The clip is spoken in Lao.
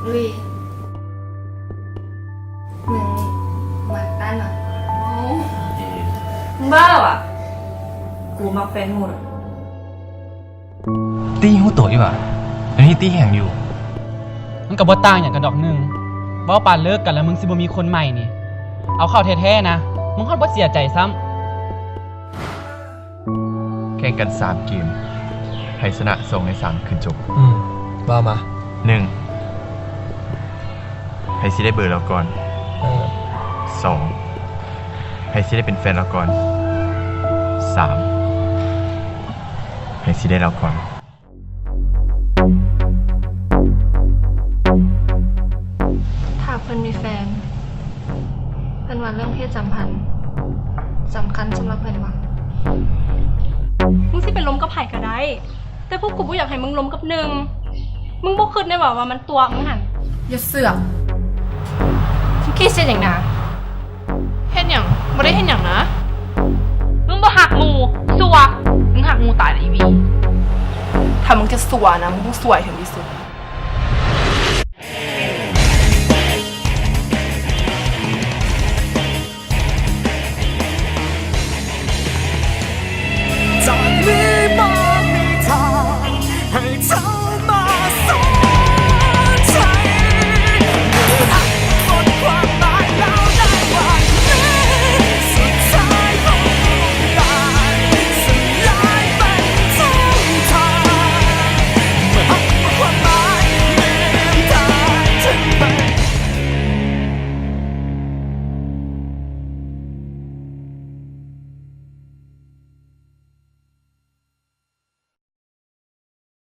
ອຸ້ຍ ມຶງມັກຕ້ານຫວາ? ມຶງບ້າຫວາ? ກູມັກແຟນໝູ່. ຕີຮູ້ໂຕຢູ່ຫວາ? ດຽວນີ້ຕີແຮງຢູ່. ມັນກໍບໍ່ຕ່າງຫຍັງກັນດອກໜຶ່ງ. ເວົ້າປານເລີກກັນແລ້ວ ມຶງຊິບໍ່ມີຄົນໃໝ່ນີ້. ເອົາເຂົ້າແທ້ໆນະ, ມຶງຮອດບໍ່ເສຍໃຈຊ້ຳ. ແຂ່ງກັນສາມເກມ, ໃຜຊະນະສອງໃນສາມຄືນຈົບ. ອືມ, ວ່າມາ. ໜຶ່ງ, ໃຜຊິໄດ້ເບີລາວກ່ອນ? ເອີ. ສອງ, ໃຜຊິໄດ້ເປັນແຟນລາວກ່ອນ? ສາມ, ໃຜຊິໄດ້ລາວກ່ອນ? ຖ້າເພິ່ນມີແຟນ, ເພິ່ນວ່າເລື່ອງເພດສຳພັນສຳຄັນສຳລັບເພິ່ນຫວາ? ມຶງຊິໄປລົມກັບໃຜກໍໄດ້, ແຕ່ພວກກູບໍ່ຢາກໃຫ້ມຶງລົມກັບໜຶ່ງ. ມຶງບໍ່ຄິດແນ່ຫວາວ່າມັນຕົວະມຶງຫັ້ນ? ຢ່າເສືອກ. ມຶງຂີ້ສຽດຫຍັງນາ? ເຮັດຫຍັງ? ບໍ່ໄດ້ເຮັດຫຍັງນະ. ມຶງບໍ່ຮັກໝູ່, ຊົ່ວ. ມຶງຮັກໝູ່ຕາຍນະອີວີ. ຖ້າມຶງຈະຊົ່ວນະ, ມຶງຕ້ອງຊົ່ວໃຫ້ເຖິງທີ່ສຸດ.